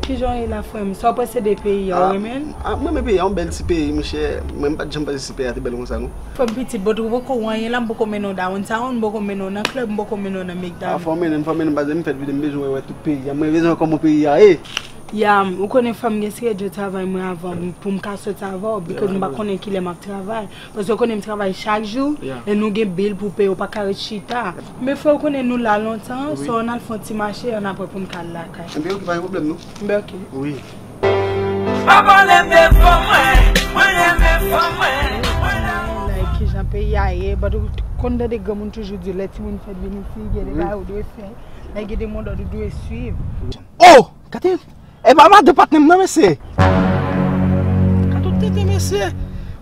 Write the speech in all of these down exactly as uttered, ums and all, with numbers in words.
Kijan w ye la, frè m? Sa w panse de peyi a, w renmen l? Ah, mwen renmen peyi a, yon bèl ti peyi, monchè. Mwen, m pa t janm panse si peyi a te bèl konsa, non. Frè m pitit, bon, ou poko wè anyen la, m poko mennen w downtown, m poko mennen w nan club, m poko mennen w nan McDonald's. Ah, fò w mennen m, fò w mennen m, paske m fèt vide, m bezwen wè tout peyi a. Mwen bezwen wè kòman peyi a ye. Ya, ou konnen fò m gen seri de travay mwen avan pou m ka soti avè w, because m pa konnen kilè m ap travay. Paske w konnen m travay chak jou, e nou gen bil pou peye, w pa ka ret chita. Men frè, w konnen nou la lontan, so ann al fè yon ti mache, ann apre pou n ka al lakay. Enben, ok, pa gen pwoblèm, non. Enben, ok. Wi. Pa pale m de fanm mwen, mwen renmen fanm mwen, mwen renmen. Like, kijan peyi a ye, but ou konn tande granmoun toujou di, lè timoun fèt vin isi, gen de bagay ou dwe fè, like, gen de modòd ou dwe swiv. Oh! Gade, e pa madan patnè m nan, mesye. Gade yon tenten, mesye.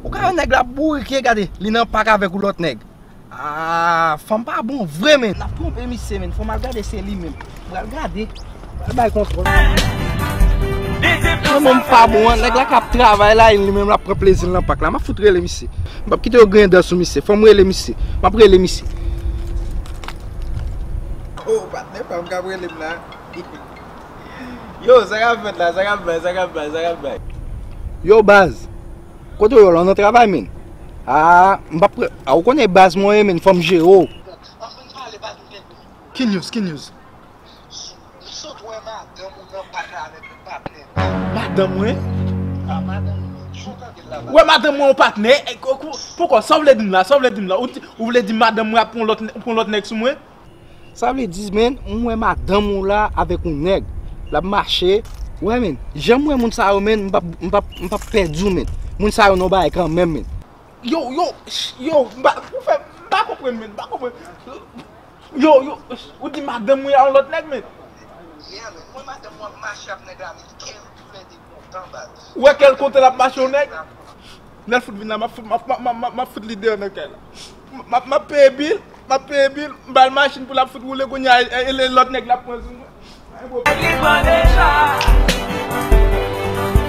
Ou ka wè nèg la bourike, gade, li nan pak avèk yon lòt nèg. Ah, fanm pa bon vre, men. N ap twonpe misye, men. Fò m al gade se li menm. M pral gade. M pral bay kontwòl. Mwen menm pa bon, an. Nèg la k ap travay la, li menm l ap pran plezi l nan pak la. M ap fout rele misye. M p ap kite yo griyen dan sou misye. Fò m rele misye. M ap rele misye. Oh, patnè pa m k ap rele m la. Yo, sa k ap fèt la? Sa k ap bay? Sa k ap bay? Sa k ap bay? Yo, baz. Kote w ye la, w nan travay, men? Ah, m p ap pre-, ah, ou konnen baz mwen ye, men, fò m jere w. Ki news? Ki news? Madanm mwen? Wè madanm mwen yon patnè? E, ko-, ko-, poukò? Sa w vle di m la? Sa w vle di m la? Ou di, ou vle di madanm mwen ap pran lòt, pran lòt nèg sou mwen? Sa vle di, men, m wè madanm ou la avèk yon nèg. L ap mache. Wè, men, jan m wè moun sa yo, men, m p ap, m p ap, m p ap pèdi w, men. Moun sa yo nan yon bagay kanmenm, men. Yo, yo, ch-, yo, m pa, ou fè, m pa konprann, men, m pa konprann. Yo, yo, ch-, ou di madanm ou a yon lòt nèg, men. Yeah, men, mwen madanm mwen ap mache ak nèg la, men kè l tou lè de kontan, baz. Ou wè kè l kontan l ap mache yon nèg? Lè l fout vin la, m ap fout, m ap, m ap, m ap, m ap fout li deyò nan kay la. M ap, m ap peye bil, m ap peye bil, m ba l machin pou l ap fout woule, kounye a, e, e, e lòt nèg la pran sou mwen. Li pran deja.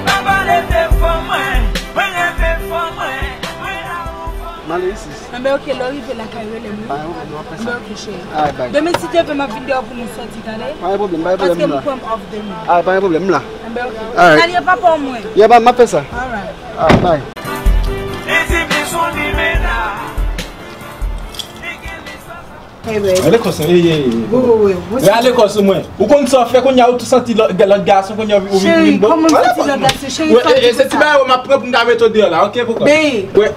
Pa pale de fanm mwen, mwen renmen fanm mwen, mwen renmen fanm mwen. M ale isi. Enben, ok, lè w rive lakay, rele m, wi. Pa gen pwoblèm, w ap fè sa. Enben, ok, cheri. Alright, bye. Demen, si Dye vle, m ap vin deyò pou nou sòti, tande? Pa gen pwoblèm, pa gen pwoblèm, m la. Paske m pran off demen. Alright, pa gen pwoblèm, m la. Enben, ok. Alright. Salye papa w mwen. Yeah, m ap fè sa. Alright. Alright, bye. Rale kòs mwen, ye, ye, ye. Rale kòs mwen. Ou konn sa w fè kounye a, ou tou santi lòt, lòt gason kounye a, ou vin, ou vin bon. Cheri, kòman m santi lòt gason? Cheri, sa w di sa? E se ti bagay ou m ap pran pou m ka mete w deyò la, ok, poukò? Bey. Wè.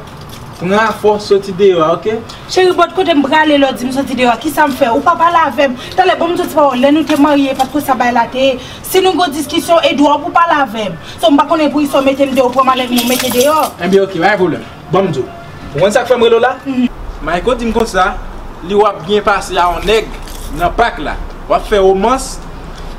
Pran fòs soti deyò a, ok? Cheri, bòt kote m prale lè w di m soti deyò a, kisa m fè? Ou pa pale avè m. Talè, ban m di w ti pawòl, lè nou te marye, e pa t konsa bagay la te ye. Si nou gen yon diskisyon, e dwa w pou pale avè m. So, m pa konnen poukisa w mete m deyò, ou pran malèt mwen, ou mete deyò. Enben, ok, pa gen pwoblèm. Ban m di w. Ou konn sa k fè m rele w la? Mayko di m konsa, li w ap byen pase a yon nèg nan pak la. W ap fè womans.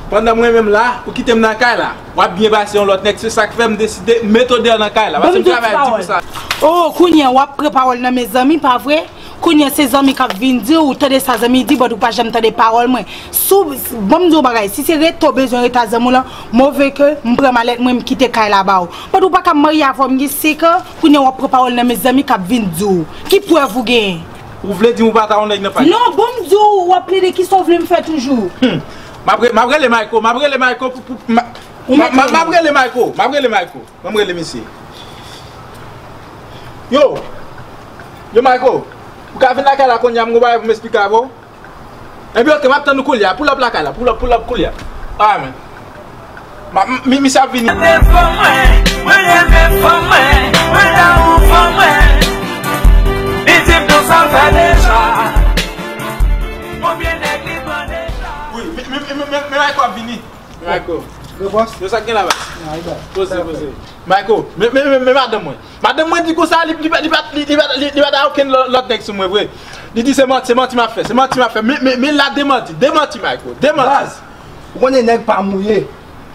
Pandan mwen menm la, ou kite m nan kay la. W ap byen pase yon lòt nèg, se sa k fè m deside mete w deyò nan kay la. Paske m travay di pou sa. Oh, kounye a w ap pran pawòl nan men zanmi, pa vre? Kounye a se zanmi k ap vin di w, ou tande sa zanmi di, but ou pa janm tande pawòl mwen. Si w, ban m di w yon bagay, si se rete w bezwen rete ak zanmi w lan, m ove ke m pran malèt mwen, m kite kay la ba w. But ou pa ka marye avè m gen senk an, kounye a w ap pran pawòl nan men zanmi k ap vin di w. Ki prèv ou genyen? Ou vle di m ou pa ta yon nèg nan pak? Non, ban m di w, w ap plede, kisa w vle m fè toujou? Hmm. M ap re-, m ap rele Mayko, m ap rele Mayko pou, pou, m a-, m a-, m ap rele Mayko, m ap rele Mayko. Ban m rele misye. Yo! Yo, Mayko! Ou ka vin lakay la kounye a, m gon bagay pou m esplike avè w. Enben, ok, m ap tann ou koulye a. Pull up lakay la, pull up, pull up koulye a. Ah, men. M a-, m-, mi-, misye ap vini. Mwen renmen fanm mwen, mwen renmen fanm mwen, mwen renmen fanm mwen. Li di m nou sa fè deja. Konbyen nèg li pran deja? Wi, men, men, men, men, men Mayko ap vini. Mayko. Yo, sa k gen la, baz? Poze, poze. Mayko, men, men, men, men madanm mwen. Madanm mwen di konsa, li, li, li, li, li, li, li pa ta okenn lò-, lòt nèg sou mwen, vre. Li di se manti, se manti m ap fè, se manti m ap fè. Men, men, men la demanti, demanti, Mayko, demanti. Baz, ou konnen nèg pa mouye.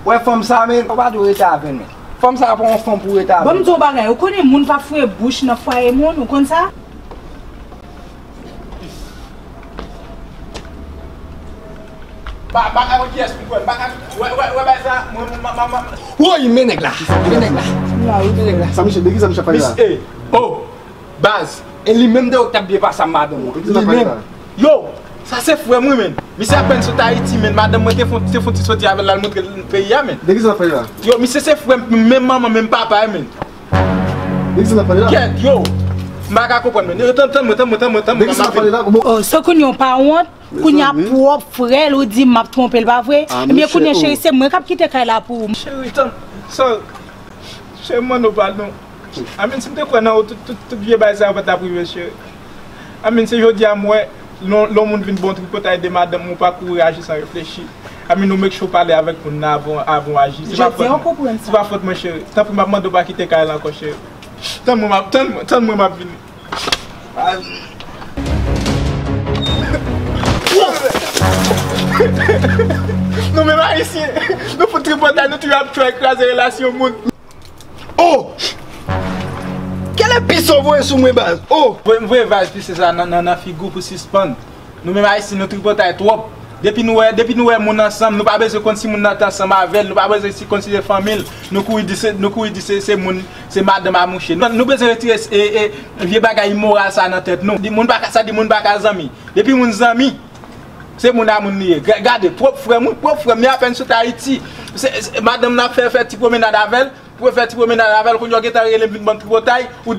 Wè fanm sa, men, ou pa dwe rete avè l, men. Fanm sa pa yon fanm pou rete avè l. Ban m di w yon bagay, ou konnen moun pa foure bouch nan fwaye moun, ou konn sa? Ba, ba, ba, kiyès pou kwè? Ba, wè, wè, wè, bay sa, mwen, mwen, mwen, mwen, mwen. Woy, men nèg la, men nèg la. Men nèg la. Sa misye, de kisa misye ap pale la? Mis-, eh, oh, baz. E li menm de ou k t ap byen pase ak madanm ou. Li menm. Yo, Sa se frè m wi, men. Misye apèn sot Ayiti, men. Madanm mwen te fon, te fon ti soti avè l, l al montre l peyi a, men. De kisa n ap pale la? Yo, misye se frè m, menm manman, menm papa, men. De kisa n ap pale la? Kèt, yo. M pa ka konprann, men. Yo, tann, tann mwen, tann mwen, tann mwen, tann mwen. De kisa n ap pale la? Bon. Oh, so kounye a w pa wont? Kounye a pwòp frè l ou di m ap twonpe l, pa vre? Ebyen, kounye a, cheri, se mwen k ap kite kay la pou ou. Cheri, tann, sa, cheri, m mande w padon. Amen, si m te kwè nan ou, tout, tout, tout vye bagay sa yo pa t ap rive, cheri. Amen, se jodi a m wè, lè yon moun vin ba w tripotay de madanm ou, pa kouri aji san reflechi. Amen, ou make sure w pale avèk moun nan avan, avan w aji. Se pa fòt mwen. Se pa fòt mwen, cheri. Tanpri, m ap mande w pa kite kay la ankò, cheri. Tann mwen, m ap, tann, tann mwen, m ap vini. Nou menm Ayisyen, nou fout tripotay, nou toujou ap try kraze relasyon moun. Oh! Kèl epi sa w voye sou mwen, baz? Oh! Voye, voye vaz pise sa nan, nan, nan figi w pou sispann. Nou menm Ayisyen, nou tripotay twòp. Depi nou wè, depi nou wè moun ansanm, nou pa bezwen konn si moun nan te ansanm avè l, nou pa bezwen si, konn si se fanmi l. Nou kouri di se, nou kouri di se, se moun, se madanm a mouche. Nou, nou bezwen retire, e, e, vye bagay imoral sa nan tèt nou. Di moun pa ka, sa di moun pa ka zanmi. Depi moun zanmi, se moun a moun li ye. Ga-, gade, pwòp frè m, wi, pwòp frè m, li apèn sot Ayiti. Se, se, madanm nan ap fè, fè ti pwomenad avè l, pou yo fè ti pwomenad avè l, kounye a w gentan rele m vin ban m tripotay, ou,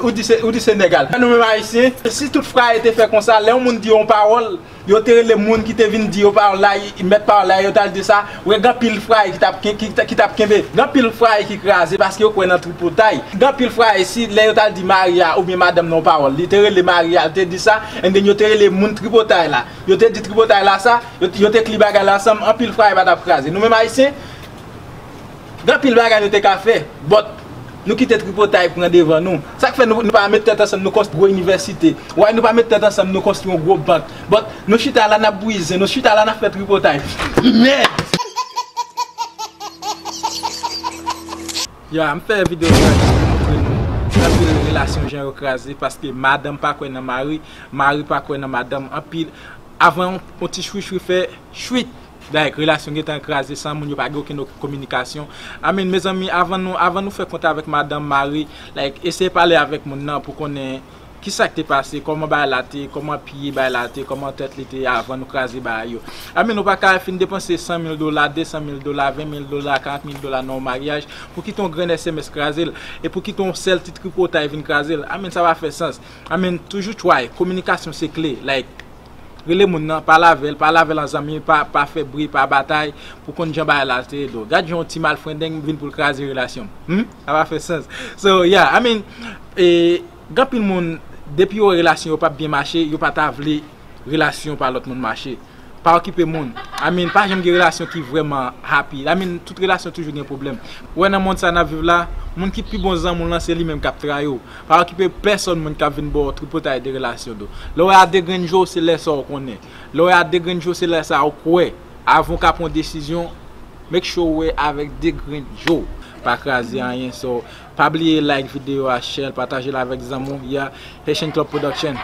ou di se, ou di se nèg a l. Nou menm Ayisyen, si tout fraye te fè konsa, lè yon moun di yon pawòl, yo te rele moun ki te vin di yo pawòl la, mèt pawòl la, yo t al di sa, wè, gen anpil fraye ki t ap, ki, ki, ki t ap kenbe. Gen anpil fraye ki kraze paske yo kwè nan tripotay. Gen anpil fraye, si lè yo t al di mari a oubyen madanm nan yon pawòl, li te rele mari a, li te di sa, and then yo te rele moun tripotay la. Yo te di tripotay la sa, yo, yo te kli bagay la ansanm, anpil fraye pa t ap kraze. Nou menm Ayisyen, gen anpil bagay nou te ka fè, but nou kite tripotay pran devan nou. Sa k fè nou, nou pa met tèt ansanm, nou konstwi gwo inivèsite. Why nou pa met tèt ansanm, nou konstwi yon gwo bank. But nou chita la, n ap bwize, nou chita la, n ap fè tripotay. Mèd! Ya, m fè videyo sa jis pou montre nou anpil relasyon jan yo kraze, paske madanm pa kwè nan mari, mari pa kwè nan madanm, anpil, avan yon, yon ti chwichwi fè chwit, like, relasyon gentan kraze san moun, yo pa gen okenn kominikasyon. I mean, mezanmi, avan nou, avan nou fè kont avèk madanm, mari, like, eseye pale avèk moun nan pou konnen kisa k te pase, kòman bagay la te, kòman pye bagay la te, kòman tèt li te avan nou kraze bagay yo. I mean, ou pa ka fin depanse san mil dola, de san mil dola, ven mil dola, karant mil dola nan yon maryaj pou kite yon grenn S M S kraze l, e pou kite yon sèl ti tripotay vin kraze l. I mean, sa pa fè sans. I mean, toujou try. Kominikasyon se kle. Like, rele moun nan, pale avè l, pale avè l an zanmi, pa, pa fè bri, pa batay, pou konn jan bagay la te ye do. Gad jan yon ti malfrendeng vin pou l kraze relasyon m. Hmm? Sa pa fè sans. So, yeah, I mean, e, gen anpil moun, depi yo wè relasyon yo p ap byen mache, yo pa ta vle relasyon pa lòt moun mache. Pa okipe moun. I mean, pa janm gen relasyon ki vrèman happy. I mean, tout relasyon toujou gen pwoblèm. Ou wè nan mond sa n ap viv la, moun ki pi bon zanmi w lan, se li menm k ap trayi w. Pa okipe pèsòn moun k ap vin ba w tripotay de relasyon do. Lè w wè a degrenn je w, se lè sa w konnen. Lè w wè a degrenn je w, se lè sa w kwè. Avan w ka pran yon desizyon, make sure w wè avèk degrenn je w. Pa kraze anyen, so, pa bliye like videyo a, share l, pataje l avèk zanmi w. Yeah, Haitian Club Production.